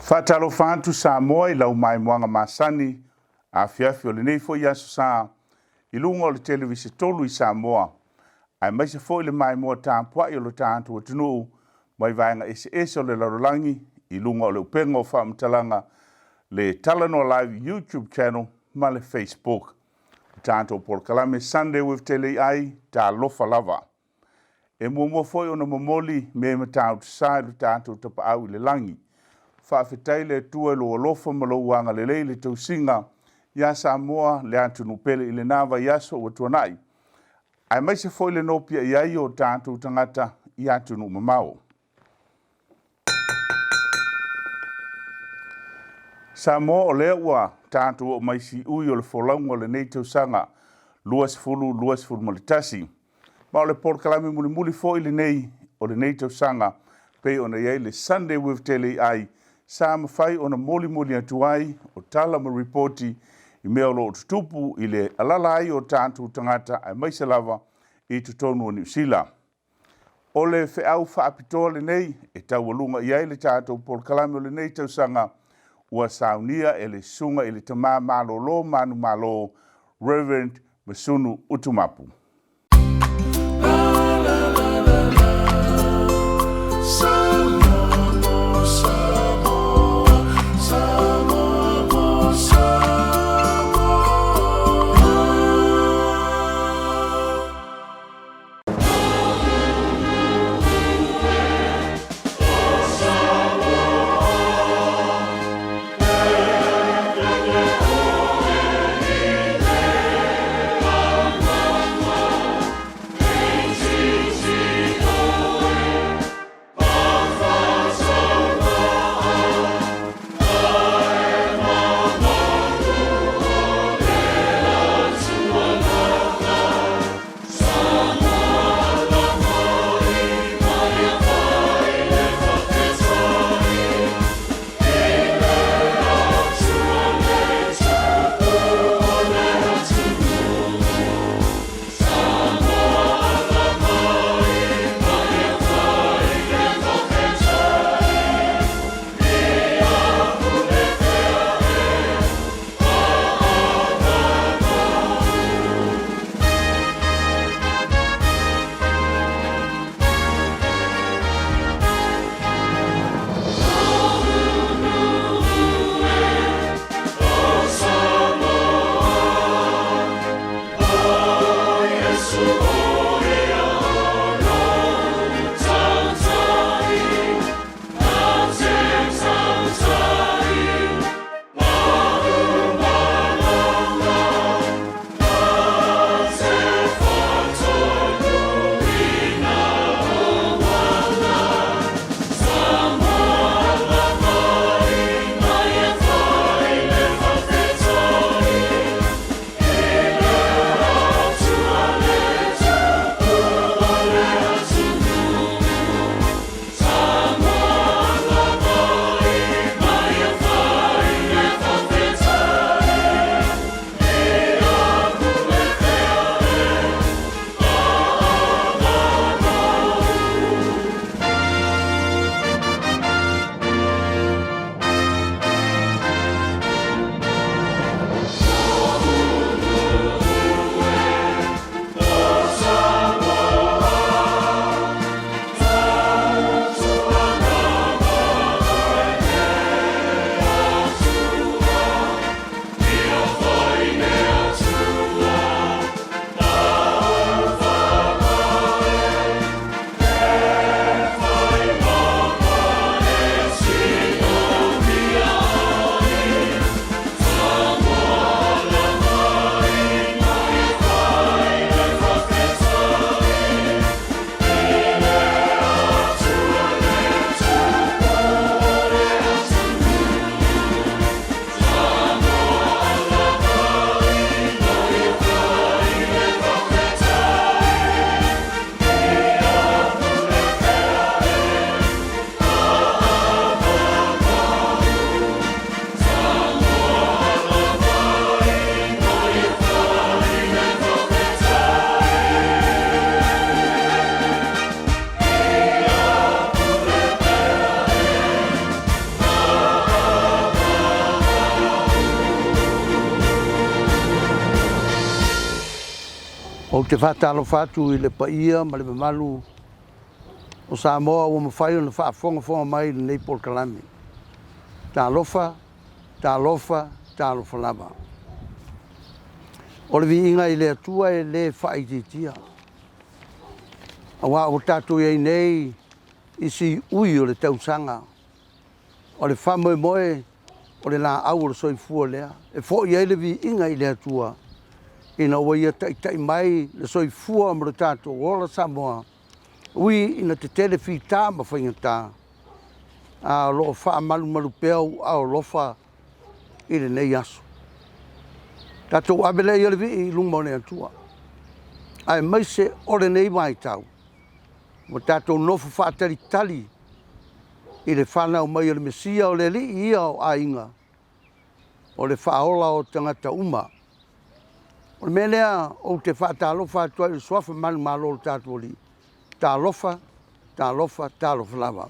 Faatalofa atu Samoa i lau maimoaga masani afiafi o lenei foi Aso Sa i luga o le Televise 3 i Samoa, aemaise foi le maimoa tapuai o lo tatou atunuu mai vaega eseese o le lalolagi i luga o le upega o faamatalaga, le Talanoa Live YouTube channel ma le Facebook. Le tatou polokalame Sunday with Teleiai, talofa lava. E muamua foi ona momoli me matautu sa i lo tatou tapaau i le lagi. Faafetai le Atua i lou alofa ma lou agalelei i le tausiga iā Samoa le atunuu pele i lena vaiaso ua tuanai, aemaise foi le nopiai ai o tatou tagata i atunuu mamao. Samoa, o lea ua tatou oo mai siui o le folauga o lenei tausaga 2021, ma o le polokalame mulimuli foi lenei o lenei tausaga pei ona i ai le Sunday with Teleiai, sa mafai ona molimoli atu ai o tala ma ripoti i mea o lo o tutupu i le alala ai o tatou tagata aemaise lava i totonu o Niu Sila. O le feau faapitoa lenei e taualuga i ai le tatou polokalame o lenei tausaga ua saunia e le susuga i le tama malolo manumalo Reverend Masunu Utumapu. Ou te faatalofa atu i le paia ma le mamalu o Samoa ua mafai ona faafogafoga mai i lenei polokalame. Talofa, talofa, talofa lava. O le viiga i le Atua e le faaitiitia, aua ua tatou i ai nei i siui o le tausaga. O le faamoemoe o le laau o le soifua lea e foi ai le viiga i le Atua ina ua Ia taitai mai le soifua ma lo tatou ola Samoa, ui ina tetele fita ma faigata, a o lo o faamalumalu pea ou aao alofa i lenei aso. Tatou ave lea ia le vii i luma o le Atua, aemaise o lenei vaitau ua tatou nofo faatalitali i le fanau mai o le Mesia, o le Alii ia o aiga, o le Faaola o tagata uma. O le mea lea ou te faatalofa atu ai i le suafa manumalo o le tatou Alii, talofa, talofa, talofa lava.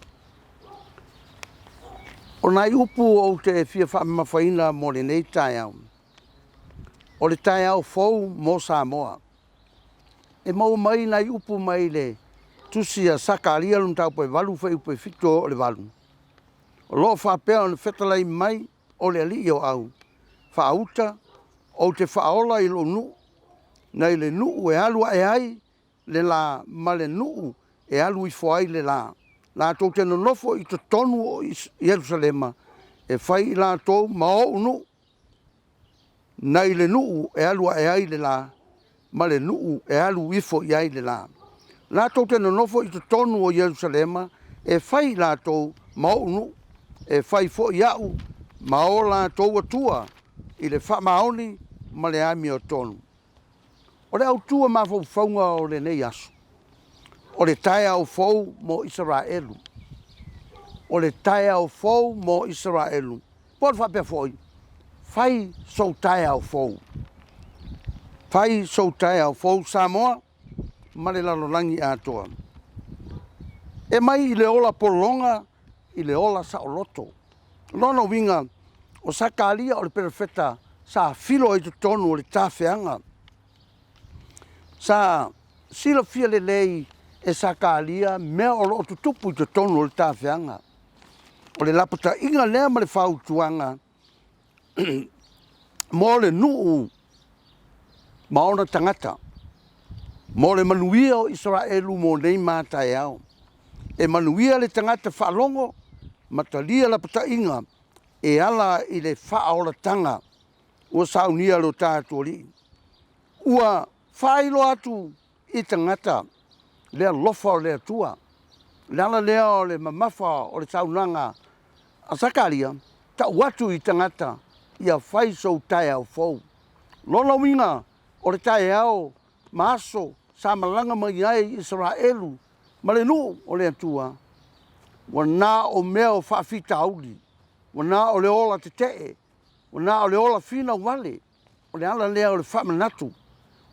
O nai upu ou te fia faamamafaina mo lenei taeao, o le taeao fou mo Samoa. E maua mai nai upu mai le tusi a Sakaria lona mataupu e 8 fuaiupu e 7 e oo i le 8. O lo o faapea ona fetalai mai o le Alii o Au, faauta ou te faaola i lou nuu, nai le nuu e alu ae ai le la ma le nuu e alu ifo ai le la. Latou te nonofo i totonu o Ierusalema e fai i latou ma ou nuu, nai le nuu e alu ae ai le la ma le nuu e alu ifo i ai le la. Latou te nonofo i totonu o Ierusalema e fai i latou ma ou nuu, e fai foi au ma o latou Atua i le faamaoni ma le amiotonu. O le autu o mafaufauga o lenei aso, o le taeao fou mo Isaraelu. O le taeao fou mo Isaraelu. Po o le faapea foi, fai sou taeao fou. Fai sou taeao fou Samoa ma le lalolagi atoa. E mai i le ola pologa i le ola saoloto. O lona uiga, o Sakaria o le perofeta sa filo ai i totonu o le tafeaga. Sa silafia lelei e Sakaria mea o lo o tutupu i totonu o le tafeaga. O le lapataiga lea ma le fautuaga mo le nuu ma ona tagata, mo le manuia o Isaraelu mo nei ma a taeao. E manuia le tagata faalogo ma talia lapataiga e ala i le faaolataga ua saunia e lo tatou Alii. Ua faailoa atu i tagata le alofa o le Atua. O le ala lea o le mamafa o le saunoaga a Sakaria, tau atu i tagata ia fai sou taeao fou. Lona uiga, o le taeao ma aso sa malaga mai ai Isaraelu ma le nuu o le Atua, ua na o mea o faafitauli, ua na o le ola tetee, ua na o le ola finau vale. O le ala lea o le faamanatu,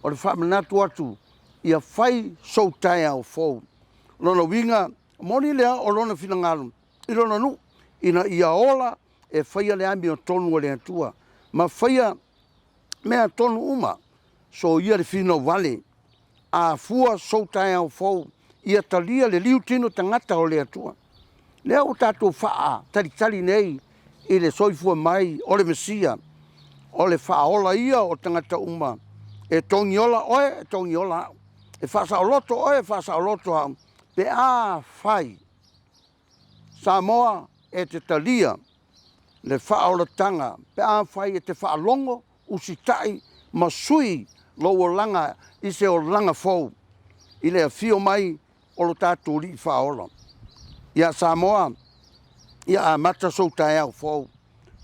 o le faamanatu atu ia fai sou taeao fou. O lona uiga, moni lea o lona finagalo i lona nuu, ina ia ola e faia le amiotonu a le Atua ma faia mea tonu uma, soia le finau vale, a fua sou taeao fou, ia talia le liutino tagata o le Atua. Lea ua tatou faatalitali nei i le soifua mai o le Mesia, o le faaola ia o tagata uma. E togiola oe, e togiola au. E faasaoloto oe, e faasaoloto au. Pe a fai Samoa e te talia le faaolataga, pe a fai e te faalogo, usitai ma sui lou olaga i se olaga fou i le afio mai o lo tatou Alii Faaola. Ia Samoa, ia amata sou taeao fou.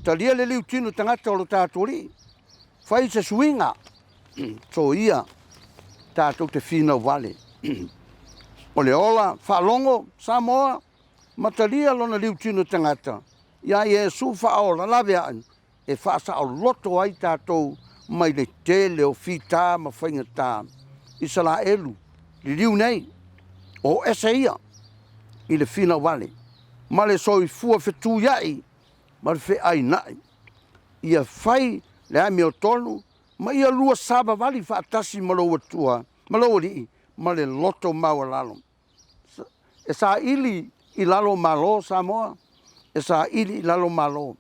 Talia le liutino tagata o lo tatou Alii, fai se suiga, soia tatou te finau vale. O le ola faalogo Samoa ma talia lona liutino tagata ia Iesu Faaola laveai e faasaoloto ai tatou mai le tele o fita ma faigata. Isaraelu, liliu nei, o ese ia i le finau vale ma le soifua fetuiai ma le feainai. Ia fai le amiotonu ma ia lua savavali faatasi ma lou Atua. ma lou Alii ma le loto maualalo. E saili i lalo o Malo Samoa, e saili i lalo o Malo.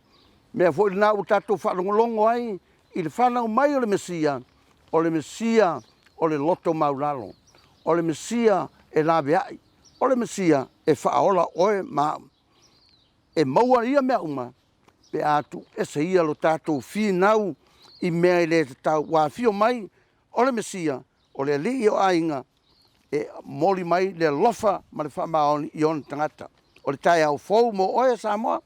Mea foi lena ua tatou faalogologo ai i le fanau mai o le Mesia, o le Mesia o le loto maulalo, o le Mesia e laveai, o le Mesia e faaola oe ma au. E maua ia mea uma pe a tuuese ia lo tatou finau i mea e le tatau. Ua afio mai o le Mesia, o le Alii o aiga, e momoli mai le alofa ma le faamaoni i ona tagata. O le taeao fou mo oe Samoa,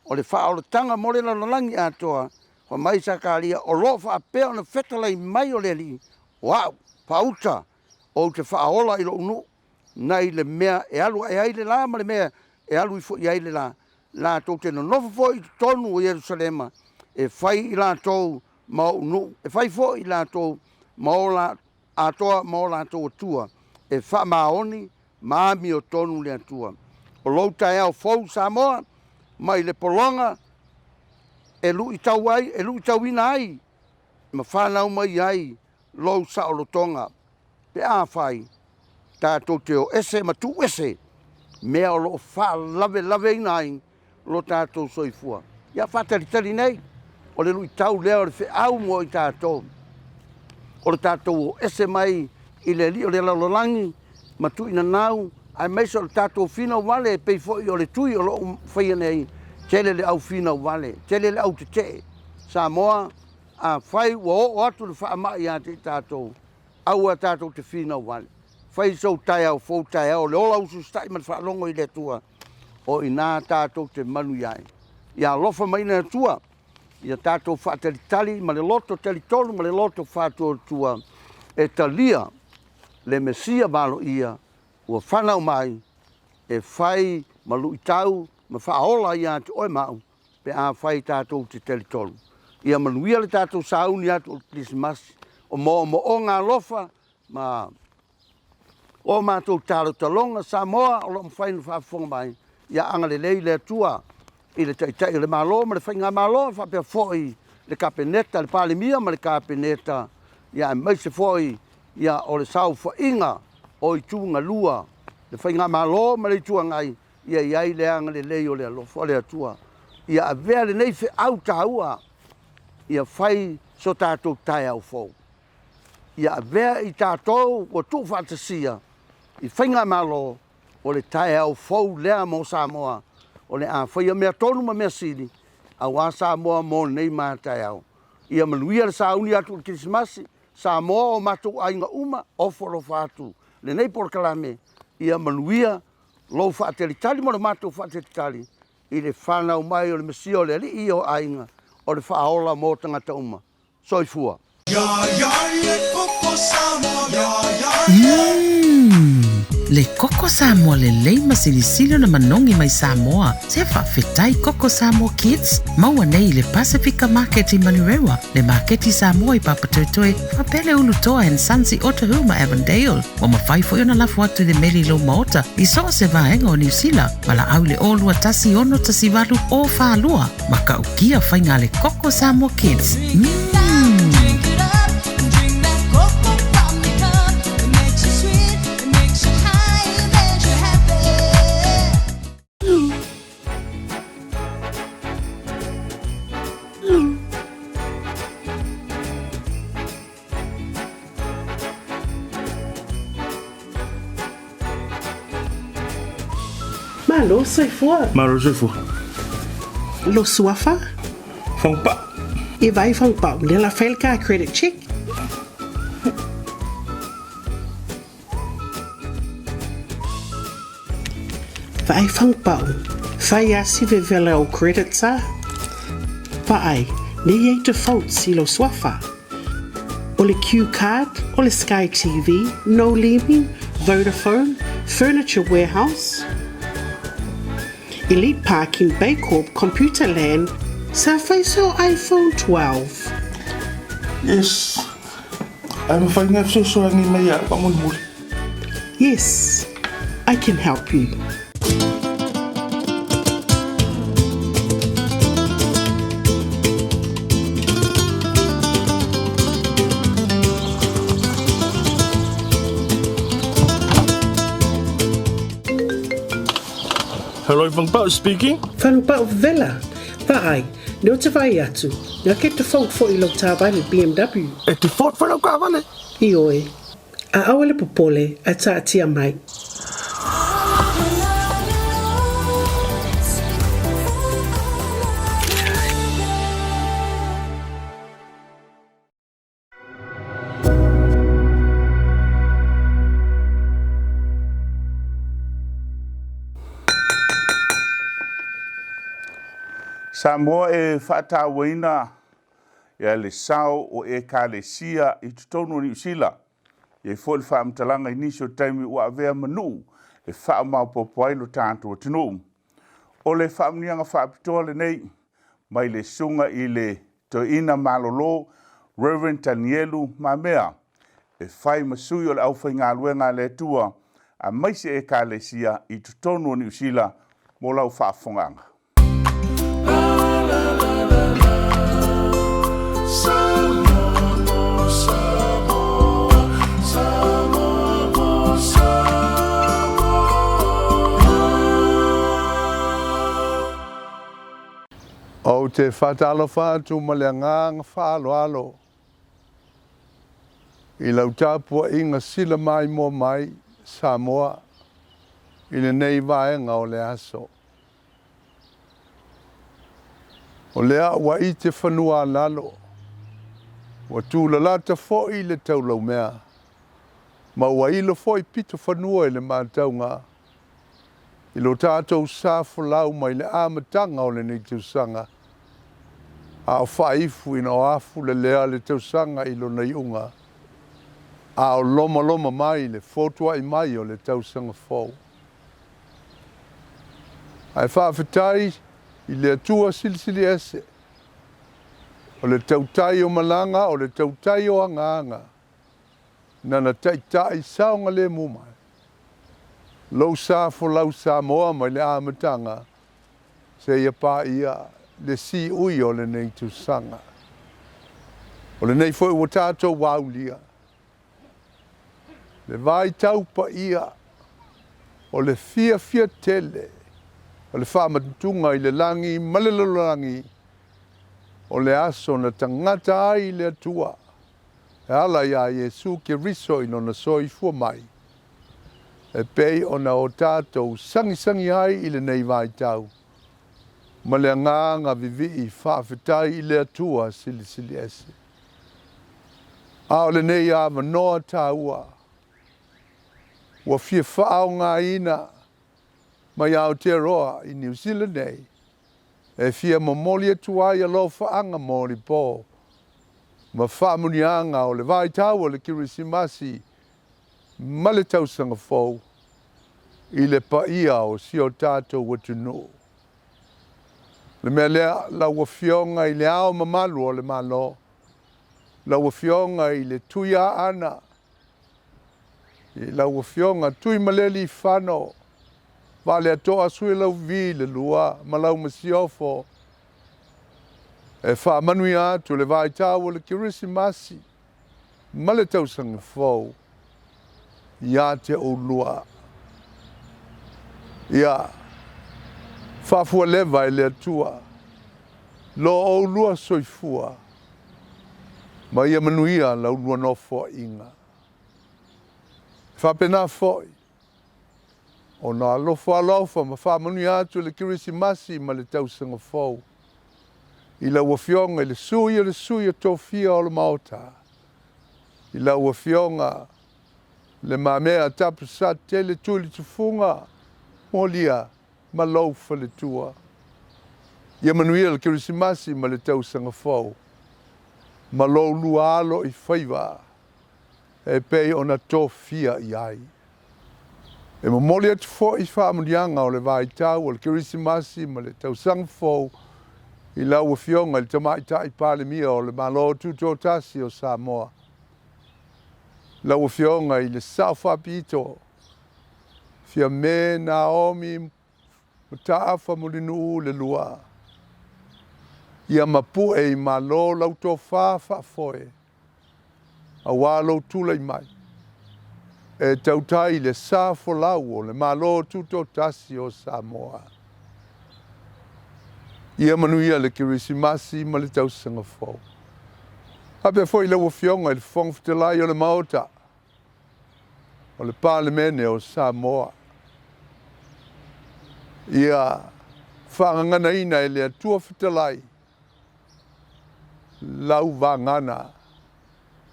o le faaolataga mo le lalolagi atoa, fai mai Sakaria, o lo o faapea ona fetalai mai o le Alii, o au, faauta, ou te faaola i lou nuu, nai le mea e alu ae ai le la ma le mea e alu ifo i ai le la. Latou te nonofo foi i totonu o Ierusalema, e fai i latou ma ou nuu, e fai foi i latou ma o la, atoa ma o latou Atua, e faamaoni ma amiotonu le Atua. O lou taeao fou Samoa, mai le pologa e luitau ai, e luitauina ai ma fanau mai ai lou saolotoga, pe afai tatou te o ese ma tuu ese mea o lo o faalavelaveina ai lo tatou soifua. Ia faatalitali nei, o le luitau lea o le feau mo i tatou, o le tatou o ese mai i le alii o le lalolagi ma tuuinanau, aemaise o le tatou finau vale e pei foi o le tui o lo o faia nei, tele le au finau vale, tele le au tetee. Samoa, afai ua oo atu le faamai ia te i tatou, aua tatou te finau vale. Fai sou taeao fou, taeao o le ola usuusuta'i ma le faalogo i le Atua, o i ina tatou te manuia ai. Ia alofa mai le Atua, ia tatou faatalitali ma le loto talitonu ma le loto faatuatua e talia le Mesia valoia ua fanau mai e fai ma luitau ma faaola ia te oe ma au pe afai tatou te talitonu. Ia manuia le tatou sauni atu o le Kerisimasi, o moomooga alofa ma o matou talotaloga Samoa o lo o mafai ona faafofoga mai, ia agalelei le Atua i le Taitai o le Malo ma le Faigamalo, faapea foi le Kapeneta, le Palemia ma le Kapeneta, ia aemaise foi ia o le saofaiga o itu galua, le Faigamalo ma le Itu Agai, ia i ai le agalelei o le alofa o le Atua. Ia avea lenei feau taua ia fai so tatou taeao fou. Ia avea i tatou ua tuufaatasia i Faigamalo o le taeao fou lea mo Samoa, o le a faia mea tonu ma mea sili aua Samoa mo nei ma taeao. Ia manuia le sauni atu i le Kerisimasi, Samoa o matou aiga uma, ofo alofa atu lenei polokalame, ia manuia lou faatalitali ma lo matou faatalitali i le fanau mai o le Mesia o le Alii ia o aiga, o le faaola mo tagata uma. Soifua. Umm! Le koko Samoa lelei ma silisili ona manogi mai Samoa. Se faafetai Koko Samoa Kids, maua nei i le Pasifika Market i Manurewa, le Maketi Samoa i Papatoetoe, faapea le Ulutoa and Sons i Otahuhu ma Avondale. Ua mafai foi ona lafo atu i le meli i lou maota i so o se vaega o Niu Sila, valaau i le 0 2 1 6 1 8 0 4 2. Matautia faiga a le Koko Samoa Kids. Umm! Drink it up, drink that cocoa from your cup. It makes you sweet, it makes you high, it makes you happy. Malo soifua. Malo soifua. Lo suafa? Fagupa'u. E vai fagupa'u lea la fai le car credit check. Vaai fagupa'u, fai a si vevela o credits a. Vaai, nei i ai defaults i lou suafa. O le Q card, o le Sky TV, No Lemi, Vodafone, Furniture Warehouse, Elite Parking, Baycorp, Computer Land, sa fai so iPhone 12. Yes. Ae mafai ona e fesoasoani mai ia au faamolemole. Yes, I can help you. Hello, Fang Pao speaking. Fang Pao vela. Vaai, ne o te vai atu, nga ke default fo i lau taavale BMW. E default fo lau kaavale? Ioe. A aua le popole, ae taatia mai. Samoa e faatauaina ia le sao o Ekalesia i totonu o Niu Sila. E i ai foi le faamatalaga i nisi o taimi ua avea ma nuu e faamaopoopo ai lo tatou atunuu. O le faamanuiaga faapitoa lenei mai le Susuga i le Toeaina Malolo Rev. Tanielu Mamea e fai ma sui o le aufaigaluega a le Atua aemaise Ekalesia i totonu o Niu Sila mo lau faafofogaaga. Ou te faatalofa atu ma le agaga faaaloalo i lau tapuaiga sila maimoa mai Samoa i lenei vaega o le aso. O lea ua ite fanua a lalo, ua tulalata foi le taulaumea, ma ua ilo foi pito fanua i le matauga i lo tatou sa folau mai le amataga o lenei tausaga, a o faaifu ina o afu lelea le tausaga i lona iuga, a o lomaloma mai le fotuai mai o le tausaga fou. Ae faafetai i le Atua Silisili Ese, o le tautai o malaga, o le tautai o agaga, nana taitai saogalemu mai lou sa folau Samoa mai le amataga seia paia le siui o lenei tausaga. O lenei foi ua tatou aulia le vaitau paia o le fiafia tele o le faamatutuga i le lagi ma le lalolagi o le aso na tagata ai le Atua e ala iā Iesu Keriso i lona soifua mai, e pei ona o tatou sagisagi ai i lenei vaitau ma le agaga vivii faafetai i le Atua Silisili Ese. A o lenei avanoa taua ua fia faaaogaina mai Aotearoa i Niu Sila nei e fia momoli atu ai alofaaga mo lipo ma faamuniaga o le vaitau o le Kerisimasi ma le tausaga fou i le paia o si o tatou atunuu. O le mea lea, lau Afioga i le Ao Mamalu o le Malo, lau Afioga i le Tuiaana, i lau Afioga Tuimalealiifano Vaaletoa Sualauvi le Lua ma lau Masiofo, e faamanuia atu le vaitau o le Kerisimasi ma le tausaga fou ia te oulua. Ia faafualeva e le Atua lo oulua soifua ma ia manuia la ulua nofoaiga. E faapena foi ona alofa alofa ma faamanuia atu le Kerisimasi ma le tausaga fou i lau Afioga i le Sui o le Sui o Tofia o le Maota, i lau Afioga Le Mamea Tapusatele Tuilitufuga Molia ma lou faletua. Ia manuia le Kerisimasi ma le tausaga fou ma lou lua alo i faiva e pei ona tofia i ai. E momoli atu foi faamanuiaga o le vaitau o le Kerisimasi ma le tausaga fou i lau Afioga i le Tamaitai Palemia o le Malo Tutoatasi o Samoa, lau Afioga i le Sao Faapito, Fiame Naomi Mataafa Mulinuu le Lua. Ia mapu'e i Malo lau tofa faafoe aua lou tulai mai e tautai i le sa folau o le Malo Tutoatasi o Samoa. Ia manuia le Kerisimasi ma le Tausaga Fou. Faapea foi lau Afioga i le Fofoga Fetalai o le Maota o le Palemene o Samoa. Ia faagaganaina e le Atua Fetalai lau vagana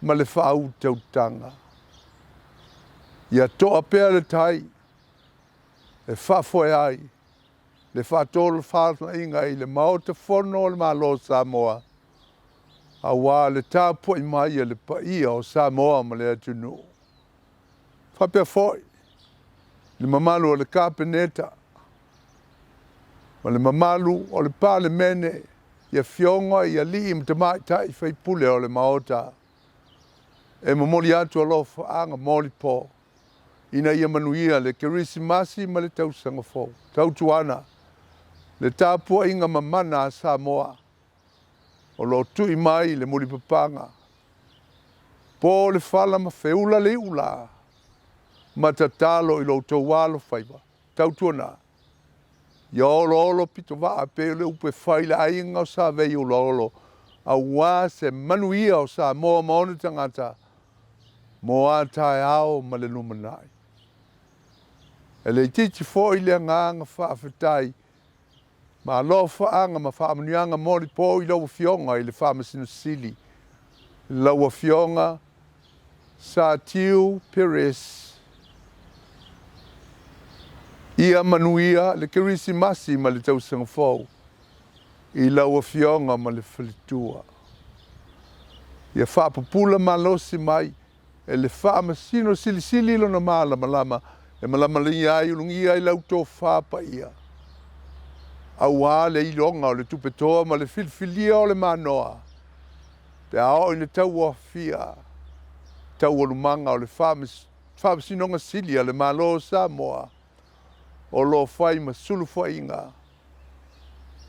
ma le faautautaga. Ia toa pea le tai e faafoe ai le faatolofalaiga i le Maota Fono o le Malo o Samoa, aua le tapuai mai a le paia o Samoa ma le atunuu. Faapea foi le mamalu o le Kapeneta ma le mamalu o le Palemene i afioga i alii ma tamaitai faipule o le Maota. E momoli atu alofaaga molipo ina ia manuia le Kerisimasi ma le Tausaga Fou. Tautuana, le tapuaiga mamana a Samoa o lo o tui mai le mulipapaga, po le fala ma feula le iula, ma tatalo i lo outou alofaiva. Tautuana, ia oloolo pitovaa e pei o le upu e fai i le aiga o Saveiulaolo, aua se manuia o Samoa ma ona tagata mo a taeao ma le lumanai. E le itiiti foi le agaga faafetai ma alofaaga ma faamanuiaga molipo i lau Afioga i le Faamasino Sili, lau Afioga Satiu Pires. Ia manuia le Kerisimasi ma le Tausaga Fou i lau Afioga ma le faletua. Ia faapupula malosi mai e le Faamasino Silisili lona malamalama e malamalaia ai ulugia ai lau tofa paia, aua le iloga o le tupetoa ma le filifilia o le manoa pe a oo ina tauaofia taualumaga o le Faamasinoga Sili a le Malo o Samoa o lo o fai ma sulufaiga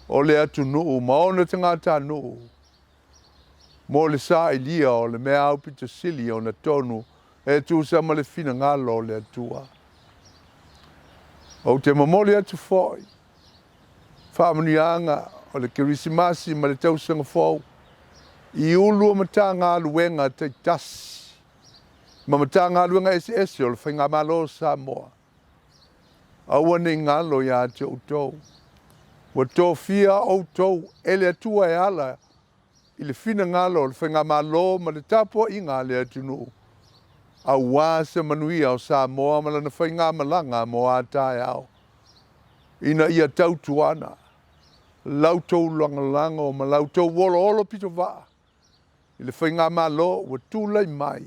o le atunuu ma ona tagatanuu mo le sailia o le mea aupito sili ona tonu e tusa ma le finagalo o le Atua. Ou te momoli atu foi faamanuiaga o le Kerisimasi ma le Tausaga Fou i ulu o Matagaluega taitasi ma Matagaluega eseese o le Faigamalo o Samoa. Aua ne i galo ia te outou, ua tofia outou e le Atua e ala i le finagalo o le Faigamalo ma le tapuaiga a le atunuu, aua se manuia o Samoa ma lana faigamalaga mo a taeao, ina ia tautuana la outou lagolago ma la outou oloolo pitovaa i le Faigamalo ua tulai mai,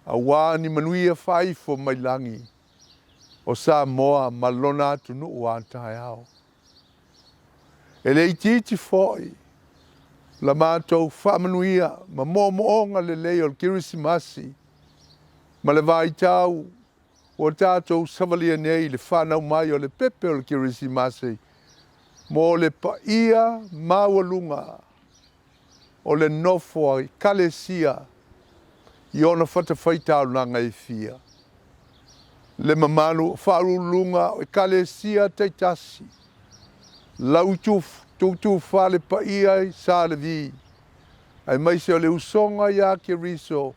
aua ni manuia faaifo mai lagi o Samoa ma lona atunuu a taeao. E le itiiti foi la matou faamanuia ma moomooga lelei o le Kerisimasi ma le vaitau ua tatou savalia nei i le fanau mai o le pepe o le Kerisimasi mo le paia maualuga o le nofo a Ekalesia i ona fatafaitaulaga e fia. Le mamalu o faauluuluga o Ekalesia taitasi, lau itufale paia i Sa Levi, aemaise o le usoga iā Keriso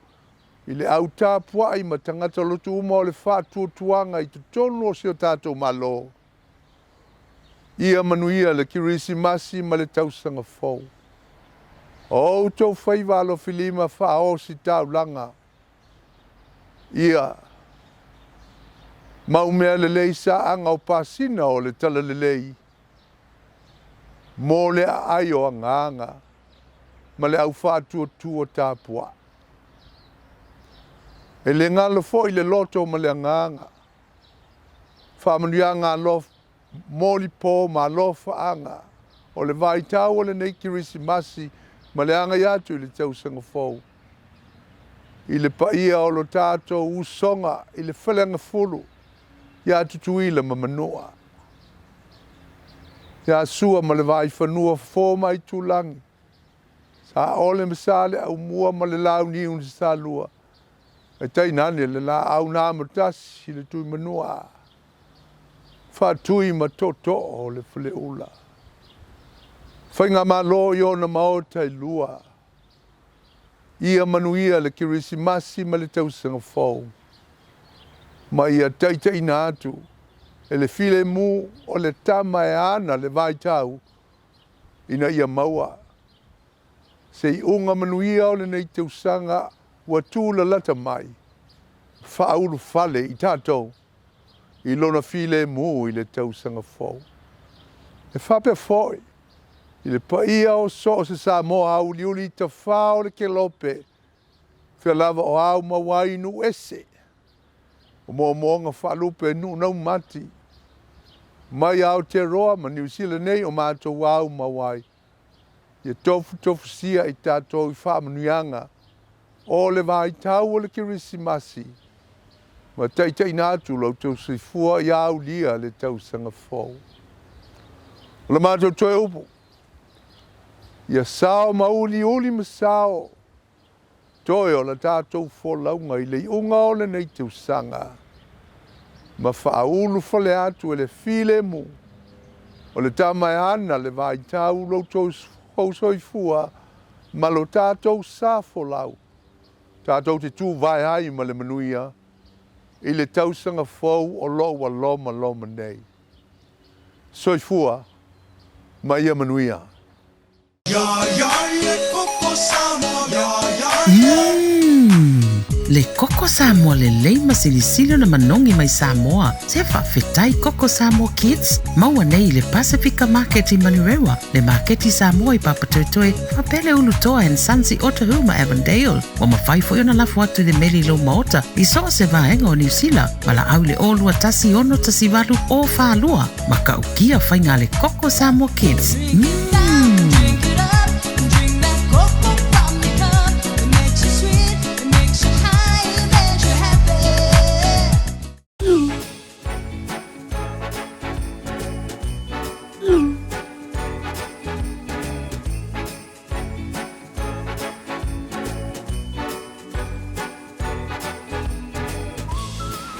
i le au tapuai ma tagata lotu uma o le faatuatuaga i totonu o si o tatou Malo. Ia manuia le Kerisimasi ma le Tausaga Fou. O outou faiva alofilima faaositaulaga, ia mau mea lelei saaga o pasina o le Talalelei mo le aai o agaga ma le au faatuatua tapuai. E le galo foi le loto ma le agaga, faamanuiaga alofa, molipo ma alofaaga o le vaitau o lenei Kerisimasi ma le agai atu i le tausaga fou, i le paia o lo tatou usoga i le Faleagafulu ia Tutuila ma Manua, ia Sua ma le Vaifanua, Fofo ma Aitulagi, Saole ma Saleaaumua ma le Launiu na Salua, ae tainane le laau na amotasi le Tuimanua, Faatui ma Tootoo o le Faleula. Faigamalo i ona maota e lua. Ia manuia le Kerisimasi ma le Tausaga Fou, ma ia taitaiina atu e le filemu o le Tama e ana le vaitau ina ia maua se iuga manuia o lenei tausaga ua tulalata mai, faaulufale i tatou i lona filemu i le tausaga fou. E faapea foi i le paia o so o se Samoa auliuli i tafao o le kelope, fea lava o au maua ai i nuu ese, o moomooga faalupe i nuu naumati, mai Aotearoa ma Niu Sila nei o matou au maua ai, ia tofutofusia i tatou i faamanuiaga o le vaitau o le Kerisimasi ma taitaiina atu lo outou soifua ia aulia le tausaga fou. O le matou toe upu, ia sao ma uliuli ma sao toe o la tatou folauga i le iuga o lenei tausaga, ma faaulufale atu e le filemu o le Tama e ana le vaitau lo outou soifua ma lo tatou sa folau, tatou te tuvae ai ma le manuia i le tausaga fou o lo o ua lomaloma nei. Soifua ma ia manuia. Umm! Le koko Samoa lelei ma silisili ona manogi mai Samoa. Se faafetai Koko Samoa Kids, maua nei i le Pasifika Market i Manurewa, le Maketi Samoa i Papatoetoe, faapea le Ulutoa and Sons i Otahuhu ma Avondale. Ua mafai foi ona lafo atu i le meli i lou maota i so o se vaega o Niu Sila, valaau i le 021 618 042. Matautia faiga a le Koko Samoa Kids. Umm!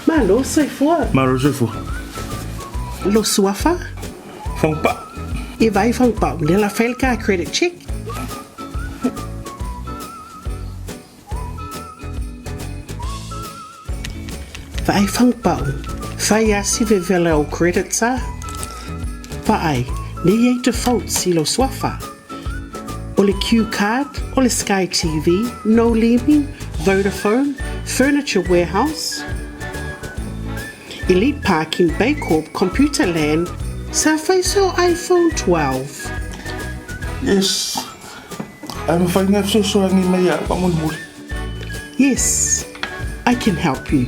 Malo soifua. Malo soifua. Lo suafa? Fagupa'u. E vai fagupa'u lea la fai le car credit check. Vaai fagupa'u, fai asi vevela o credits a. Vaai, ne i ai defaults i lou suafa. O le Q card, o le Sky TV, No Lemi, Vodafone, Furniture Warehouse, Elite Parking, Baycorp, Computer Land, sa fai so iPhone 12. Yes, ae mafai na fesoasoani mai ia au faamolemole. Yes, I can help you.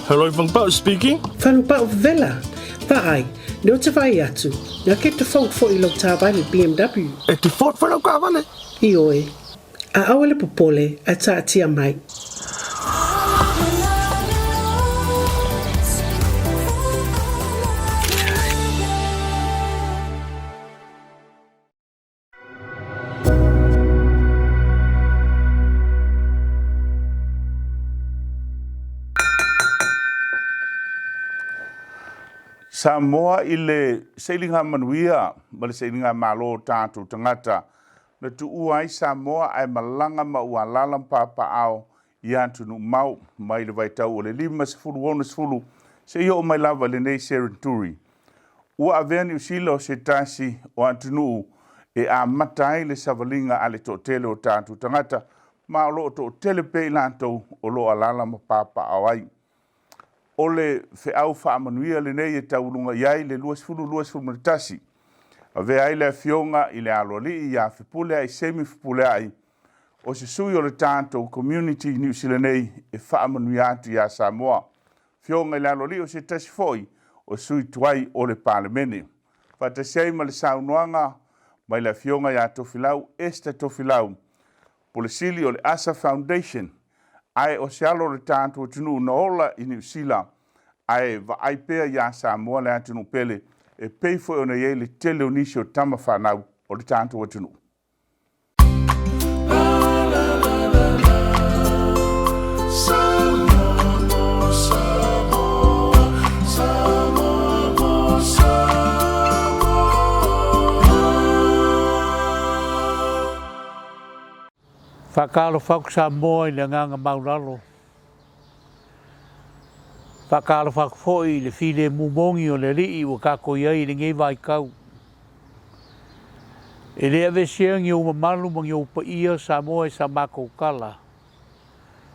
Hello, Fangpao speaking. Fangpao vela. Vaai, ne o te vai atu, nga ke default foi lou taavale BMW. E default foi lau taavale? Ioe. A aua le popole, ae taatia mai. Samoa i le sailiga manuia ma le sailiga malo o tatou tagata na tuua ai Samoa ae malaga ma ua alaala ma papaaao i atunuu mau mai le vaitau o le 50 60 seia oo mai lava i lenei serenturi. Ua avea Niu Sila o se tasi o atunuu e amata ai le savaliga a le toatele o tatou tagata ma o lo o toatele pea i latou o lo o alaala ma papaaao ai. O le feau faamanuia lenei e tauluga i ai le 2021. Avea ai le Afioga i le Aloalii ia Fepuleai Semi Fepuleai o se sui o le tatou community i Niu Sila nei e faamanuia atu iā Samoa. Afioga i le Aloalii o se tasi foi o sui tuai o le Palemene. Faatasi ai ma le saunoaga mai le Afioga ia Tofilau Esther Tofilau, Pule Sili o le asa Foundation, ae o se alo o le tatou atunuu na ola i Niu Sila ae vaai pea iā Samoa le atunuu pele. e pei foi ona i ai le tele o nisi o tama fanau o le tatou atunuu. Faatalofa atu Samoa i le agaga maulalo. Faatalofa atu foi i le filemu moni o le Alii ua tatou i ai i lenei vaitau. E le aveesea ni ou mamalu ma ni ou paia Samoa i sa matou tala,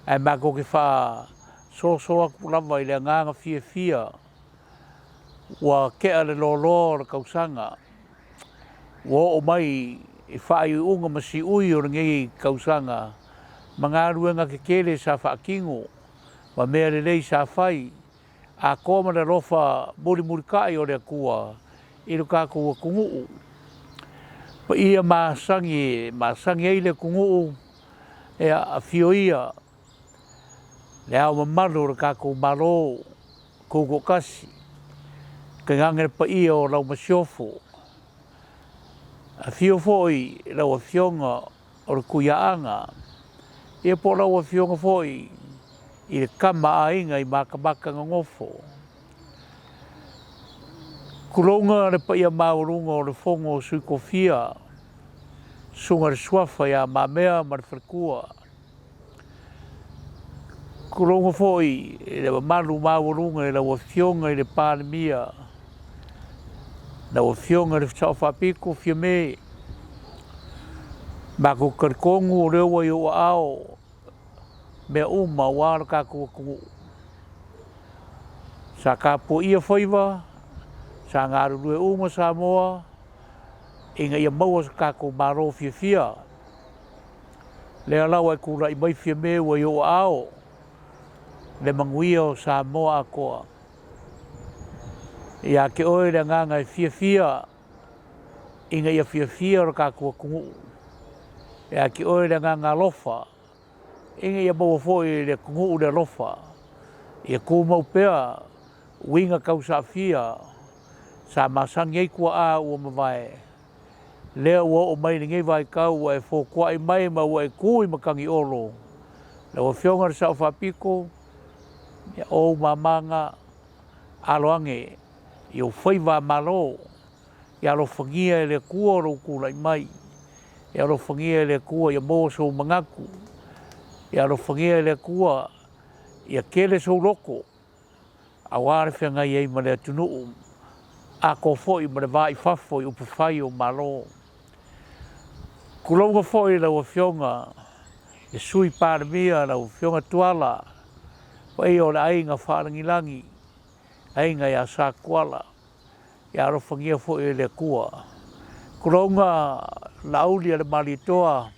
ae matou te faasoso atu lava i le agaga fiafia ua tea le loaloa o le tausaga, ua oo mai i faaiuiuga ma siui o lenei tausaga ma galuega tetele sa faatino ma mea lelei sa fai, atoa ma le alofa mulimulitai o le Atua i lo tatou atunuu. Paia masani e masani ai le atunuu, ia afio ia Le Ao Mamalu o le tatou Malo Tutoatasi, tainane le paia o lau Masiofo, afio foi lau Afioga o le Tuiaana, ia po o lau Afioga foi i le Tama a Aiga i Matamata Nonofo. Tulouna le paia maualuga o le Fono a Sui Tofia, Susuga i le Suafa ia Le Mamea ma le Faletua. Tulouna foi i le mamalu maualuga i lau Afioga i le Palemia, lau Afioga i le Sao Faapito Fiame. Matou te talitonu o lea ua i ou aao mea uma aua lo tatou atunuu. Sa tapuaia faiva, sa galulue uma Samoa ina ia maua so tatou Malo fiafia. Lea la ua e tulai mai Fiame ua i ou aao le manuia o Samoa atoa. Ia te oe le agaga e fiafia ina ia fiafia lo tatou atunuu. Ia te oe le agaga alofa ina ia maua foi e le atunuu le alofa. Ia tumau pea uiga tausaafia sa masani ai tuaa ua mavae, lea ua oo mai i lenei vaitau ua e fotuai mai ma ua e tu i matagi olo. Lau Afioga i le Sao Faapito, ia o ou mama na, alo ane i ou faiva malo, ia alofagia e le Atua lou tulai mai, ia alofagia e le Atua ia maua sou manatu, ia alofagia e le Atua ia tele sou loto aua le feagai ai ma le atunuu, atoa foi ma le va i fafo i upufai o Malo. Tulouna foi lau Afioga i le Sui Palemia lau Afioga Tuala, paia o le Aiga Faalagilagi, Aiga ia Sa Tuala, ia alofagia foi e le Atua. Tulouna Laauli a le Malietoa,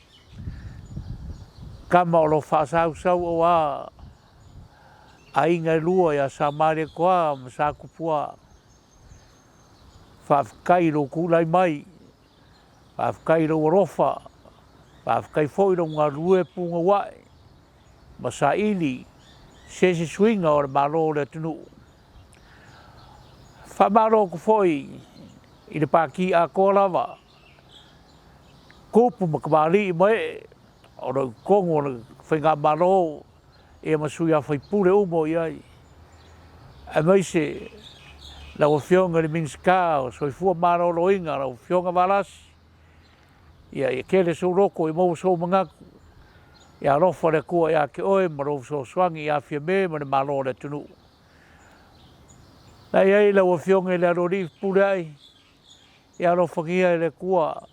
tama o lo o faasausau aua aiga e lua ia Sa Malietoa ma Sa Tupua. Faafetai i lou tulai mai, faafetai i lou alofa, faafetai foi i lou galulue punouai ma saili se isi suiga o le Malo o le atunuu. Faamalo atu foi i le Pati atoa lava, tupu ma tamalii ma ee o lo o i totonu o le Faigamalo ia ma sui usufono uma o i ai, aemaise lau Afioga i le Minisita o le Soifua Maloloina lau Afioga Valasi, ia ia tele sou loto ia maua sou manatu, ia alofa le Atua ia te oe ma lou fesoasoani ia Fiame ma le Malo o le atunuu. La e i ai lau Afioga i le Aloalii Fepuleai, ia alofagia e le Atua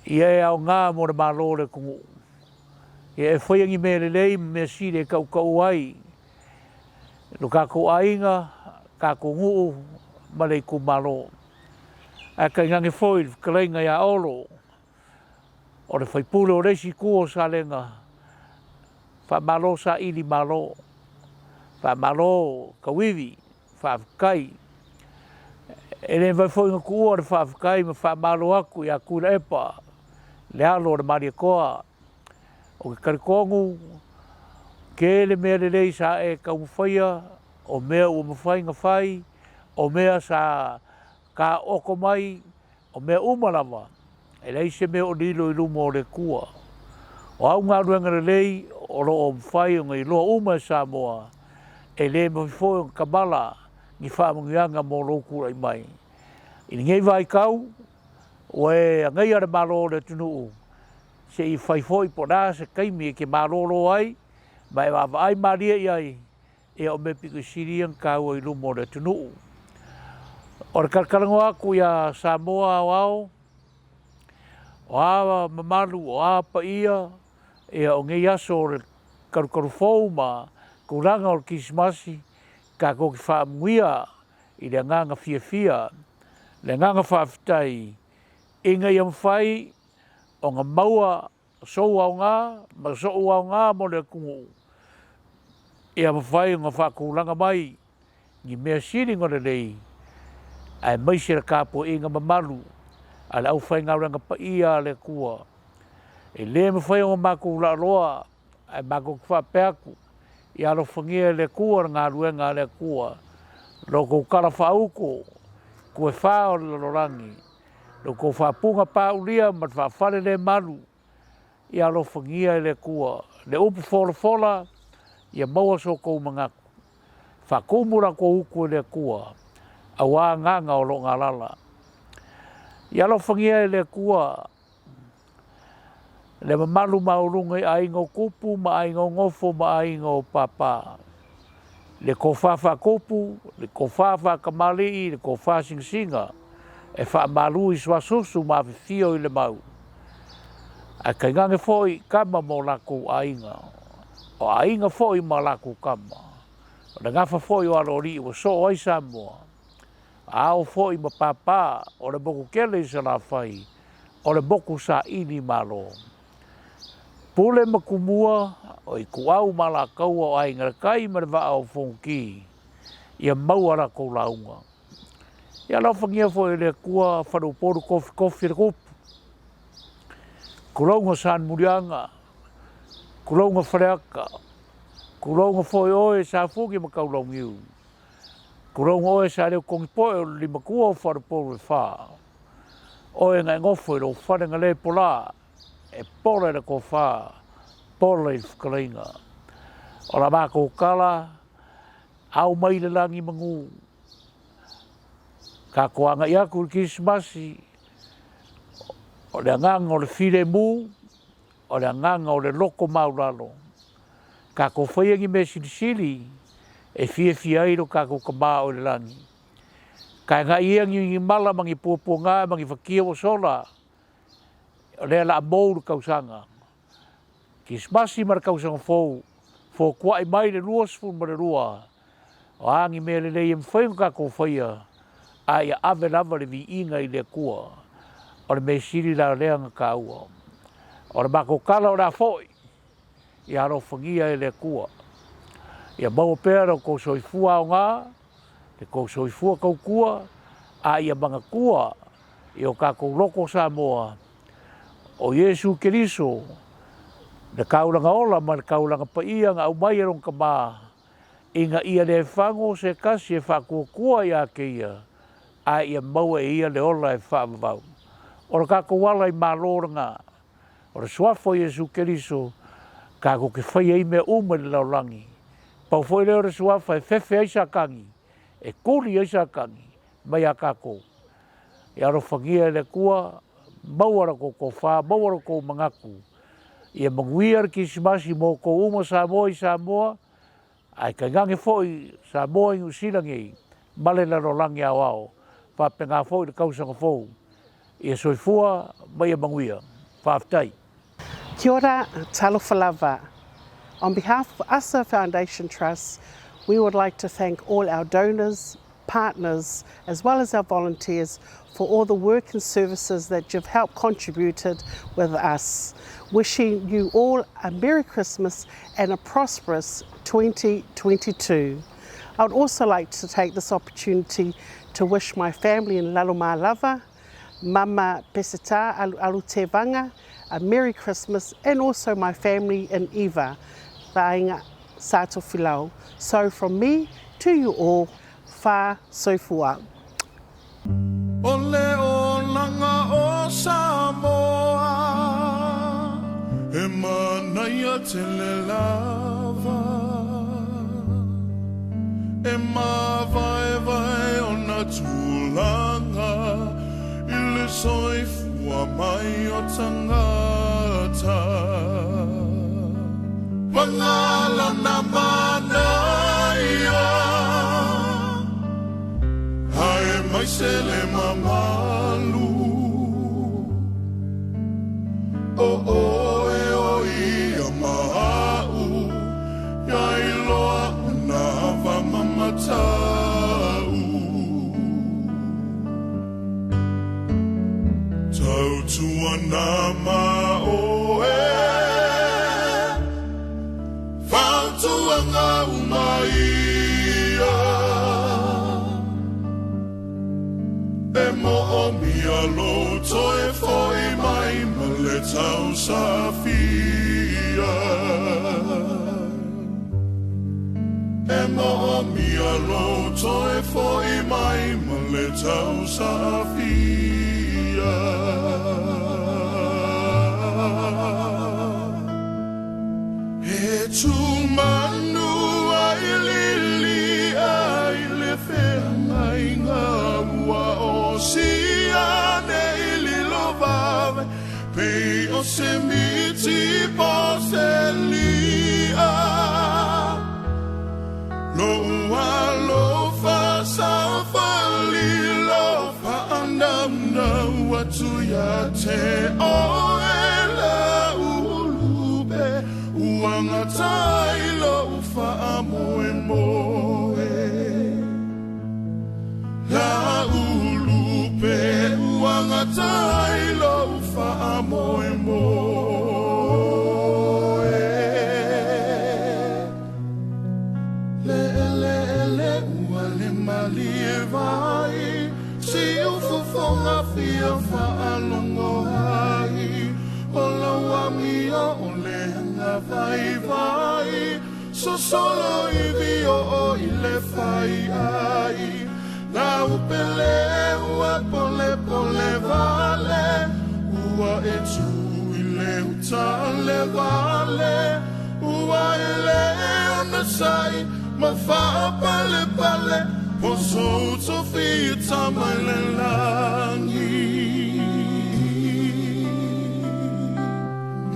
ia e aoga mo le Malo o le atunuu. Ia e faia ni mea lelei ma mea sili e tautau ai lo tatou aiga, tatou nuu ma le itumalo. Ae tainane foi le fetalaiga ia Olo, o le sui usufono o le isi itu o Salega, faamalo saili malo, faamalo tauivi, faafetai. E le mafai foi ona tuua le faafetai ma faamalo atu ia Tuilaepa, le alo o le Malietoa. Ou te talitonu, tele mea lelei sa e taumafaia, o mea ua mafai ona fai. O mea sa kaoko mai, o mea uma lava, e leai se mea o lilo i luma o le Atua. O au galuega lelei o lo o mafai ona iloa uma e Samoa, e le mafai foi ona tamala ni faamanuiaga mo lou tulai mai. I lenei vaitau, ua e agaia le Malo o le atunuu, se i fai foi po o le a se taimi e te malolo ai ma e vaavaai malie i ai, ia o mea pito i sili ia ona taua i luma o le atunuu. O le talatalanoa atu ia Samoa aoao, o a mamalu, o a paia, ia o nei aso o le talutalu fou ma tulaga o le Kerisimasi, tatou te faamanuia i le agaga fiafia, le agaga faafetai ina ia mafai ona maua sou aoga ma sou aoga mo le atunuu, ia mafai ona faatulaga mai ni mea sili ona lelei, aemaise le tapuaiga mamalu a le aufaigaluega paia a le Atua. E le mafai ona matou laaloa ae matou te faapea atu, ia alofagia e le Atua le galuega a le Atua, lo outou talafaauto itu e fa o le lalolagi, lo outou faapuna paulia ma le faafalelemalu, ia alofagia e le Atua le upu folafola, ia maua so outou manatu, faatumu la outou utu e le Atua aua agaga o lo o galala. Ia alofagia e le Atua le mamalu maualuga i aiga o tupu ma aiga o nofo ma aiga o papa, le tofa faatupu, le tofa faatamalii, le tofa sinasina e faamalu i suasusu ma afifio i le mau, ae tainane foi tama ma o latou aiga, o aiga foi ma latou tama, o le gafa foi o Aloalii ua soo ai Samoa, ao foi ma papa o le motu tele i Salafai, o le motu saili malo. Pule ma Tumua, o Ituau ma Alataua, o Aiga i le Tai ma le Vaa o Fonoti, ia maua latou lauga. Ia alofagia foi e le Atua faleupolu tofitofi o le Tupu, tulouna Salemuliaga, tulouna Faleata, tulouna foi oe Safune ma Taulauniu, tulouna oe Saleutogipoe o le limatua o faleupolu e fa, oe na e nofo i lou fale na le pola, e pola i le tofa, pola i le fetalaiga. O la matou tala, ao mai le lagi manu, tatou agai atu i le Kerisimasi, o le agaga o le filemu, o le agaga o le loto maualalo, tatou faia ni mea silisili e fiafia ai lo tatou Tama o i le lagi. Taegai ia ni mala ma ni puapuaga ma ni fatia ua sola, o lea o le a mou le tausaga. Kerisimasi ma le tausaga fou, fotuai mai le 22, o a ni mea lelei e mafai ona tatou faia, a ia ave lava le viiga i le Atua. O le mea sili la lea ona taua. O le matou tala o le a foi, ia alofagia e le Atua. Ia maua pea lo outou soifua aoga, le tou soifua tautua, a ia manatua i o tatou loto Samoa, o Iesu Keriso, le taulaga ola ma le taulaga paia na aumai e Lona Tama, ina ia le fago se tasi e faatuatua ia te Ia, ae ia maua e Ia le ola e faavavau. O le tatou ala i Malo lena, o le Suafa o Iesu Keriso, tatou te faia ai mea uma i le lalolagi. Pau foi lea o le Suafa e fefe ai Satani, e tuli ai Satani mai a tatou. Ia alofagia e le Atua, maua la outou tofa, maua lo outou manatu, ia manuia le Kerisimasi mo outou uma Samoa i Samoa, ae tainane foi Samoa i Niu Sila nei ma le lalolagi aoao, faapena foi le tausaga fou. Ia soifua ma ia manuia. Faafetai. Kia ora, talofa lava. On behalf of ASA Foundation Trust, we would like to thank all our donors, partners, as well as our volunteers for all the work and services that you've helped contributed with us. Wishing you all a Merry Christmas and a prosperous 2022. I would also like to take this opportunity to wish my family in Lalomalava, Mama Peseta Alu Alu Te Vanga, a Merry Christmas and also my family in Eva, Vainga Sato Filau. So from me to you all, Talofa, soifua. O le olaga o Samoa e manaia tele lava, e mavaevae ona tulaga i le soifua mai o tagata. Paga lona manaia, aemaise le mamalu. O oe o ia ma a'u, ia iloa ona ava ma mata'u. Tautuana ma oe, fautuaga uma ia. E mo'omia lou toe fo'i mai ma le tausafia. E mo'omia lou toe fo'i mai ma le tausafia. E tumanu ai lilia i le feagaiga ua osia nei lilo vave pei o se miti po o se li'a. Lou alofa saofali lou faanaunau atu ia te oe Laulupe ua gata ai lou faamoemoe. Laulupe ua gata ai lou faamoemoe. Le eleele ua le malie vai, siufofoga fia faalogo ai, o lau amio o le agavaivai, sosolo ivi oo i le faiai. Lau pele ua polepole vale, ua e tu i le uta le vale, ua e le onosai ma faapalepale, po sou tofi tama i le lagi.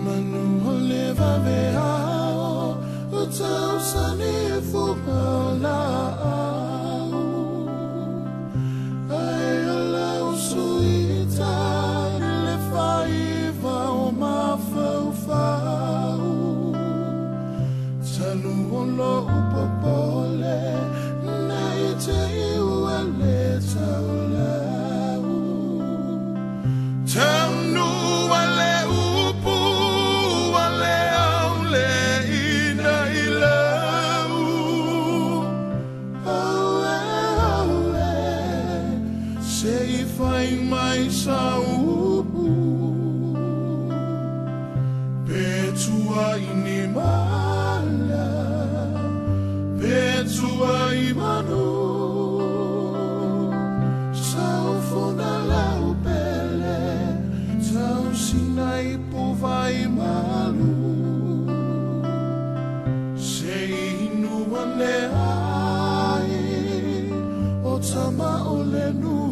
Manu o le vaveao, o tausani e fuga o laau. Ae o lau suita i le faiva o mafaufau. Talu o lou popole, nei te i ua le taulau. Taunua le upu, a le au le ina i lau. Aue, aue, se i fai mai sa upu. Pe tua i ni mala, pe tua i manu. Saufuna lau pele, tausina i puvai malu. Se inu ane ai, o tama o le nuu.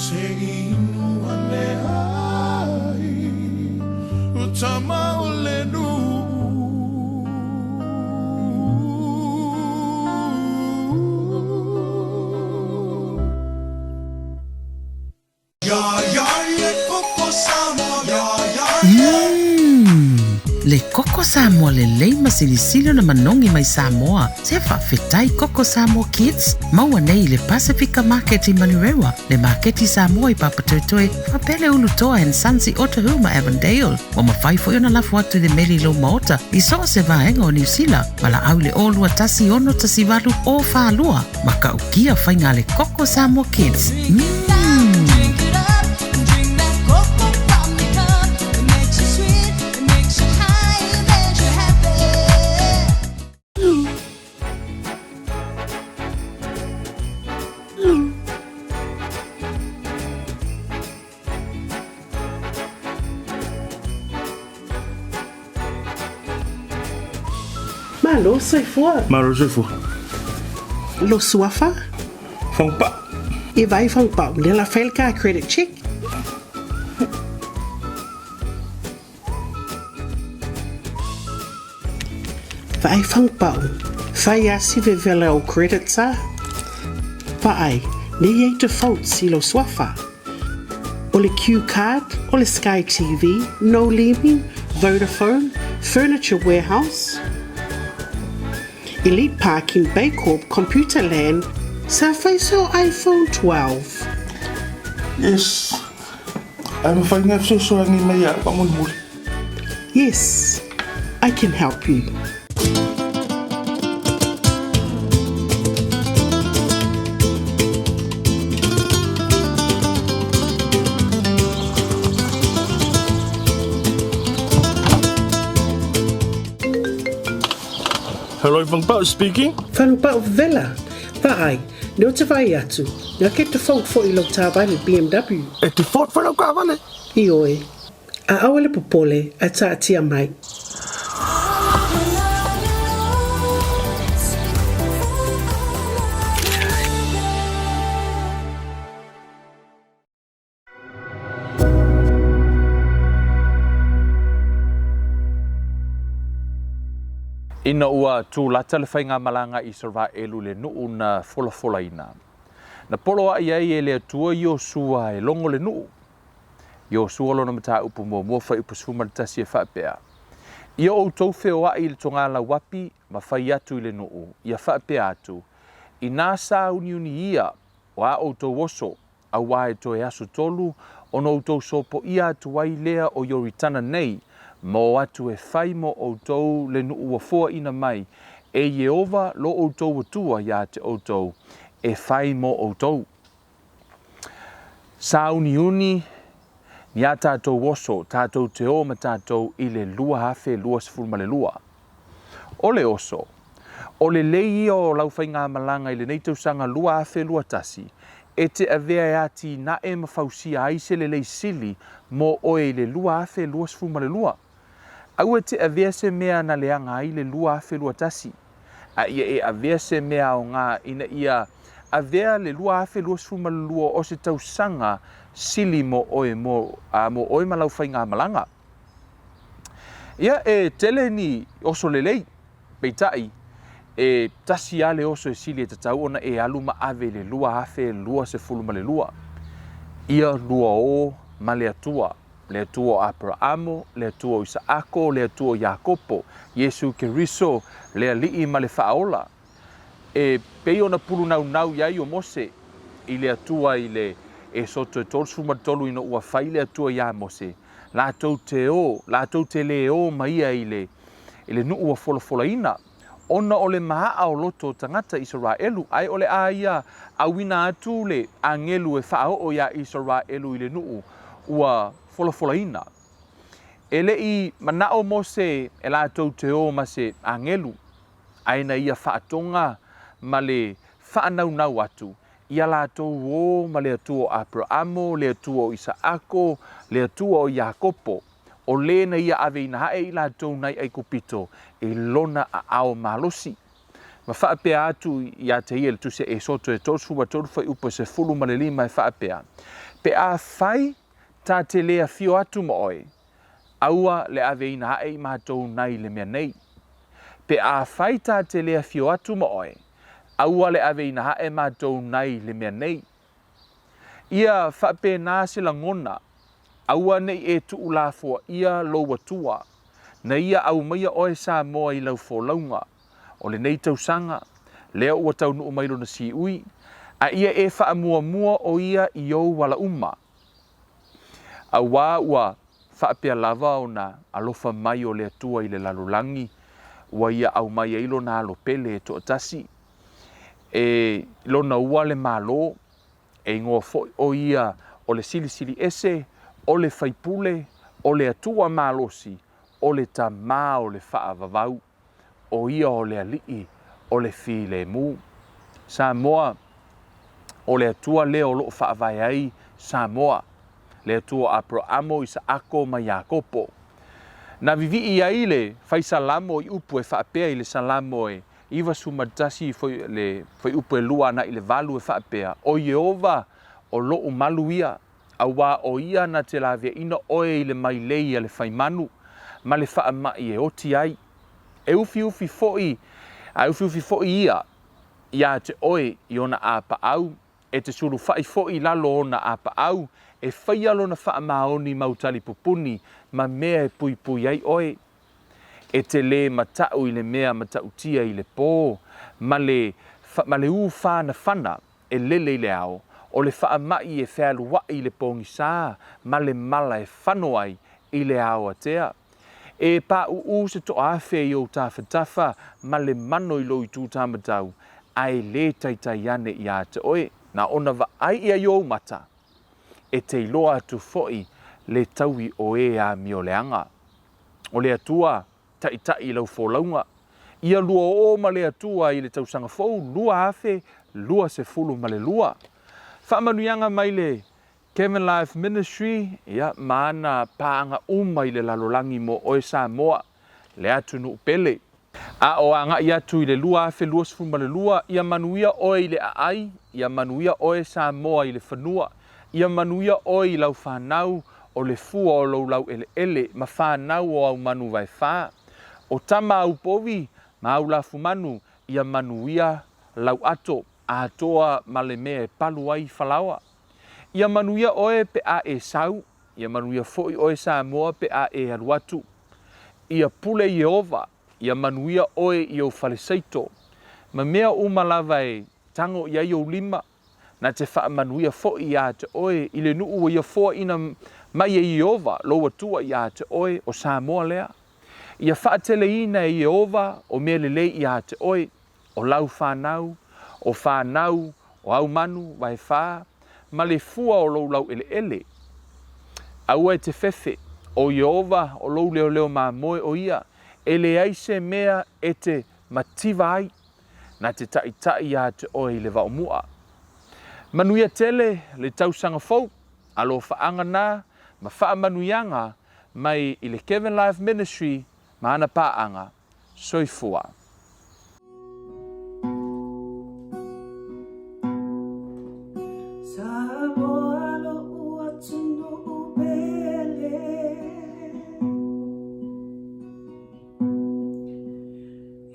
Se inu ane ai, o tama o le nuu. Umm! Le koko Samoa lelei ma silisili ona manogi mai Samoa. Se faafetai Koko Samoa Kids, maua nei i le Pasifika Market i Manurewa, le Maketi Samoa i Papatoetoe, faapea le Ulutoa and Sons i Otahuhu ma Avondale. Ua mafai foi ona lafo atu i le meli i lou maota i so o se vaega o Niu Sila, valaau i le 0 2 1 6 1 8 0 4 2, matautia faiga a le Koko Samoa Kids. Drink it down, drink it up, drink that cocoa from your cup. It makes you sweet, it makes you high, it makes you happy. Malo soifua. Malo soifua. Lo suafa? Fagupa'u. E vai fagupa'u, lea la fai le car credit check. Vaai fagupa'u, fai asi vevela o credits a. Vaai, ne i ai defaults i lou suafa. O le Q card, o le Sky TV, No Lemi, Vodafone, Furniture Warehouse, Elite Parking, Baycorp, Computer Land, sa fai so iPhone 12. Yes. Ae mafai na fesoasoani mai ia au faamolemole. Yes, I can help you. Hello, Fangpao speaking. Fangpao vela. Vaai, ne o te vai atu, nga ke te fault fo i lau tāvale BMW. E te fault fo lau kāvale? Ioe. A aua le popole, a taatia mai. Ina ua tūlata le faigamalaga Isaraelu le nuʻu na folafolaina. Na poloaʻi ai e le Atua Iosua e logo le nuʻu. Iosua lona mataupu muamua fuaiupu 11 e faapea, Ia outou feoaʻi i le togalauapi ma fai atu i le nuʻu, ia faapea atu, Inā sāuniuni ia o a outou oso, auā e toe aso tolu ona outou sopoia atu ai lea o Ioritana nei, ma o atu e fai mo outou le nuʻu ua foaʻina mai e Ieova lo outou Atua iā te outou, e fai mo outou. Sāuniuni ni a tātou oso, tātou te o ma tātou i le 2022. O le oso, o le lei ia o lau faigamalaga i lenei tausaga 2021, e te avea e atinae ma fausia ai se lelei sili mo oe i le 2022. Aua e te avea se mea na leaga ai le 2021, a ia e avea se mea aoga ina ia avea le 2022 o se tausaga sili mo oe, mo, a, mo oe ma lau faigamalaga. Ia, e tele ni oso lelei, peitai, e tasi lava le oso e sili e tatau ona e alu ma ave i le 2022. Ia lua o ma le Atua, le Atua o Aperaamo, le Atua o Isaako, le Atua o Iakopo, Iesu Keriso, le Alii ma le Faaola. E pei ona pulunaunau i ai o Mose i le Atua i le Esoto e 33 ina ua fai le Atua iā Mose, latou te o, latou te lē o ma ia i le, i le nuʻu ua folafolaina, ona o le maʻa o loto o tagata Isaraelu, ae o le a ia ʻauina atu le agelu e faaoo iā Isaraelu i le nuʻu ua folafolaina. E le i manaʻo Mose e latou te o ma se agelu, ae na ia faatoga ma le faanaunau atu ia latou o ma le Atua o Aperaamo, le Atua o Isaako, le Atua o Iakopo, o lē na ia aveina aʻe i latou nai ʻAikupito i lona aao malosi. Ma faapea atu iā te ia i le Tusi a Esoto e 33 fuaiupu e 15 e faapea, Pe afai ta te lē afio atu ma oe, aua le aveina aʻe i matou nai le mea nei. Pe afai ta te lē afio atu ma oe, aua le aveina aʻe matou nai le mea nei. Ia faapena se lagona, aua ne i e tuulafoaia lou Atua, na ia aumaia oe Samoa i lau folauga o lenei tausaga, lea ua taunuu mai lona siui, a ia e faamuamua o ia i ou ala uma. Auā ua faapea lava ona alofa mai o le Atua i le lalolagi, ua ia aumai ai lona alo pele e toatasi, e lona ua le Malo, e igoa foi o ia o le Silisili Ese, o le Faipule, o le Atua malosi, o le Tamā o le Faavavau. o ia o le Alii o le Filemu. Samoa, o le Atua lea o loo faavae ai Samoa, le Atua o Aperaamo, Isaako ma Iakopo. Na vivii ai le fai Salamo i upu e faapea i le Salamo e 91 foi le fuaiupu e 2 anaʻi le 8 e faapea, O Ieova o loʻu malu ia, auā ʻo ia na te laveaʻina ʻoe i le mailei a le faimanu ma le faamaʻi e oti ai. E ufiufi foʻi a e ufiufi foʻi ia iā te ʻoe i ona ʻāpaʻau, e te sulufaʻi foʻi i lalo o ona ʻāpaʻau, e faia lona faamaoni mau talipupuni ma mea e puipui ai ʻoe. E te lē mataʻu i le mea mataʻutia i le pō, ma le, ma le ūwhanawhana e lele i le ao, ʻo le faamaʻi e fealuaʻi i le pōgisā ma le mala e fano ai i le ao atea. E pāʻūʻū se toʻaafe i ou tafatafa ma le mano i lou itū tāmatau, a e lē taitai ane iā te ʻoe, na ona vaai ʻia i ou mata. E te iloa atu foʻi le taui o ē āmioleaga. O le Atua, taʻitaʻi i lau folauga. Ia lua oo ma le Atua i le tausaga fou 2022. Faamanuiaga mai le Kevin Life Ministry, ia, ma ana paaga uma i le lalolagi mo oe Samoa, le atunuu pele. A o agaʻi atu i le 2022, ia manuia oe i le aai, ia manuia oe Samoa i le fanua, ia manuia oe i lau fanau, o le fua o lou laueleele ma fanau o au manu vaefā. O tama au povi ma au lafumanu, ia manuia lau ato, atoa ma le mea e palu ai falaoa. Ia manuia oe pe a e sau, ia manuia foʻi oe Samoa pe a e alu atu. Ia pule Ieova, ia manuia oe i ou falesaito, ma mea uma lava e tago i ai ou lima, na te faamanuia foʻi iā te oe i le nuu ua ia foaʻina mai e Ieova lou Atua iā te oe, o Samoa lea. Ia faateleina e Ieova o mea lelei iā te oe, o lau whanau, o whanau, o au manu, vaefā, ma le fua o lou laueleele. Aua e te fefe, o Ieova o lou leoleo mamoe o ia, e leai se mea e te mativa ai, na te taʻitaʻi iā te oe i le vaomuʻa. Manuia tele le tausaga fou, alofaʻaga na ma faamanuiaga mai i le Kevin Life Ministry ma ana paaga. Soifua. Samoa loʻu atunuu pele.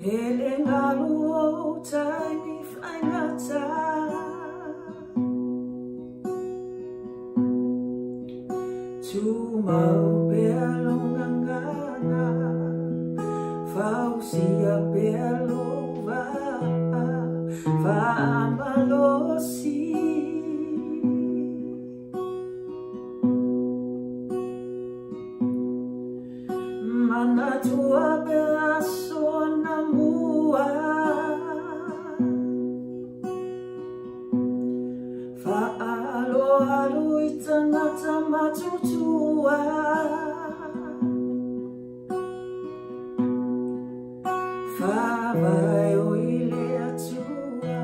E le ngalu ou taimi whaingata. Tumau pea lou gagana, Fausia pea lou vaa, Faamalosi. Manatua pea aso anamua. Whaaloalo i tangata matutua. Whavae o i le Atua,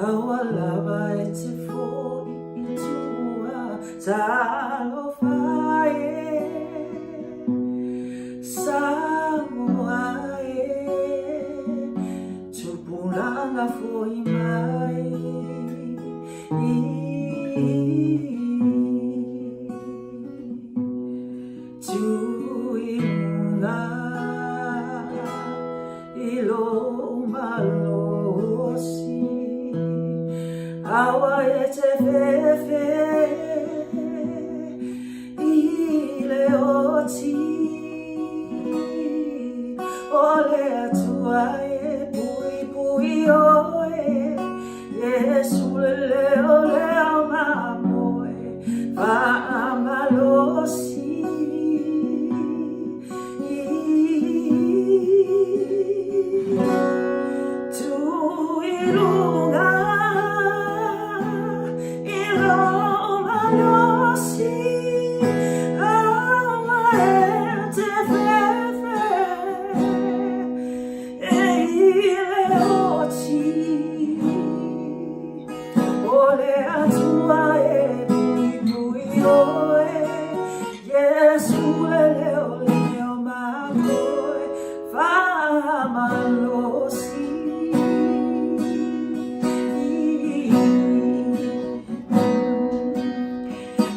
aua lava e te foi i tua. Talofa e, Samoa e. Tupulaga foi mai. Tuiluga i lou malosi. Aua e te fefe i le oti. O le Atua e puipui oe, Iesu le leo leo mamoe, faamalosi. Tuiluga i lou malosi. Aua e te fefe e i le oti. Faamalosi.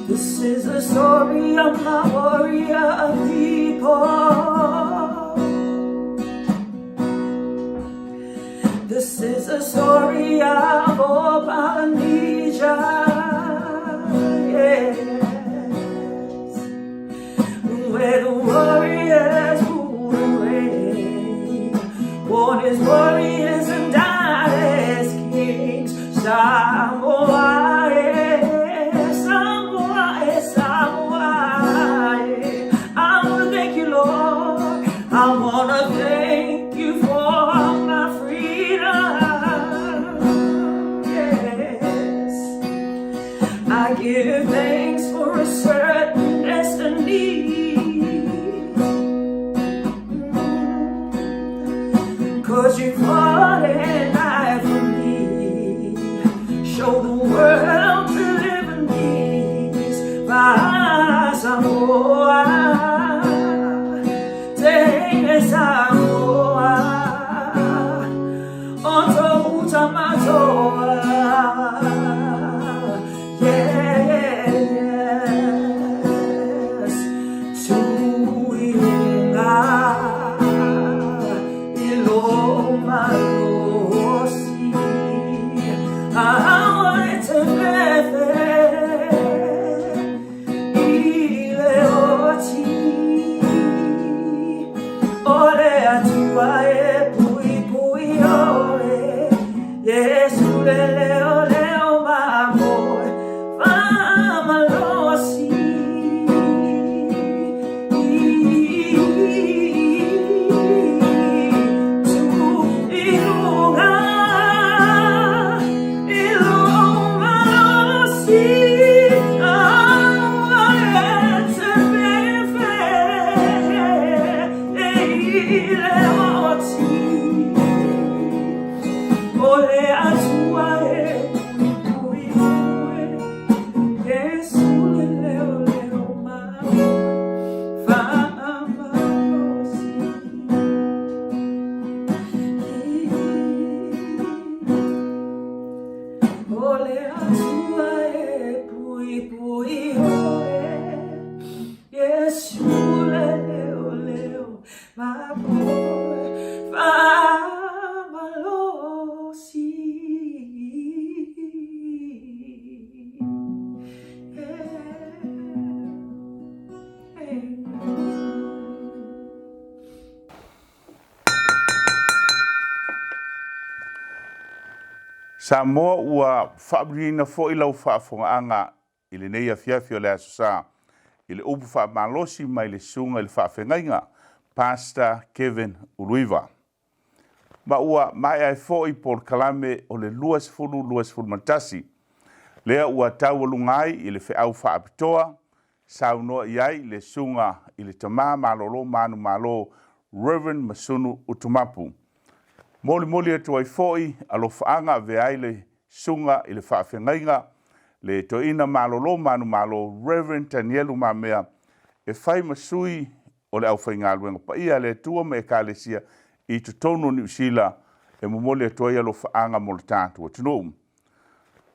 This is the story of my warrior people. This is a story of all Polynesia. Yes. Where the warriors rule and reign. Born as warriors and died as kings. Samoa, eh, Samoa, eh, Samoa. eh. I wanna thank you, Lord. I wanna thank you for my freedom. Yes. I give thanks for a certain destiny. Cause you fought and died for me. Show the world to live in peace. Samoa. Teine Samoa. O tou tamatoa. Yes. Tuiluga i lou malosi. Aua e te fefe i le oti. O le Atua e puipui oe. Iesu le leo leo mamoe faamalosi. Tuiluga i lou malosi. Aua e te fefe i le oti. O le Atua e puipui oe. Iesu le leo leo mamoe faamalosi. O le Atua e puipui oe. Iesu le leo leo mamoe faamalosi. Samoa ua faamalieina foi lau faafofogaaga i lenei afiafi o le Aso Sa i le upu faamalosi mai le Susuga i le Faafeagaiga, Pastor Kevin Uluiva. Ma ua maea ai foi polokalame o le 2021, lea ua taualuga ai i le feau faapitoa saunoa i ai le Susuga i le Tama Malolo Manumalo Rev. Masunu Utumapu. Molimoli atu ai foi alofaaga avea ai le Susuga i le Faafeagaiga, le Toeaina Malolo Manumalo Rev. Tanielu Mamea e fai ma sui o le aufaigaluega paia a le Atua ma Ekalesia i totonu o Niu Sila e momoli atu ai alofaaga mo le tatou atunuu.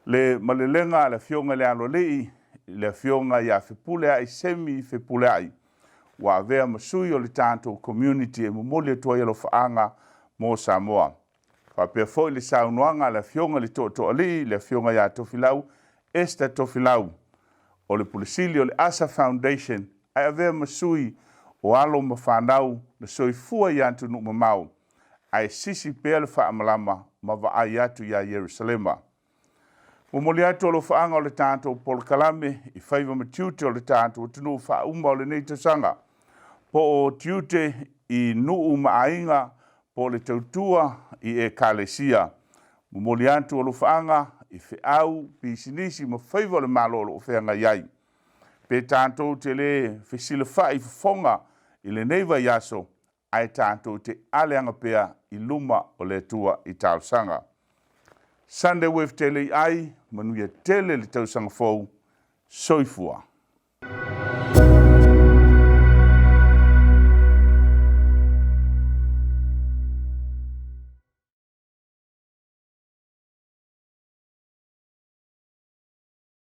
Le malelega a le Afioga i le Aloalii, le Afioga ia Fepuleai Semi Fepuleai, ua avea ma sui o le tatou community e momoli atu ai alofaaga mo Samoa. Faapea foi le saunoaga a le Afioga i le Tootooalii, le Afioga ia Tofilau Esther Tofilau, o le Pule Sili o le asa Foundation, ae avea ma sui o alo ma fanau na soifua i atunuu mamao, ae sisi pea le faamalama ma vaai atu iā Ierusalema. Momoli atu alofaaga o le tatou polokalame i faiva ma tiute o le tatou atunuu faauma o lenei tausaga, po o tiute i nuu ma aiga, po o le tautua i Ekalesia. Momoli atu alofaaga i feau, pisinisi ma faiva o le Malo o lo o feagai ai. Pe tatou te le fesilafai fofoga i lenei vaiaso, ae tatou te aleaga pea i luma o le Atua i talosaga. Sunday with Tele i ai, manuia tele le tausaga fou. Soifua.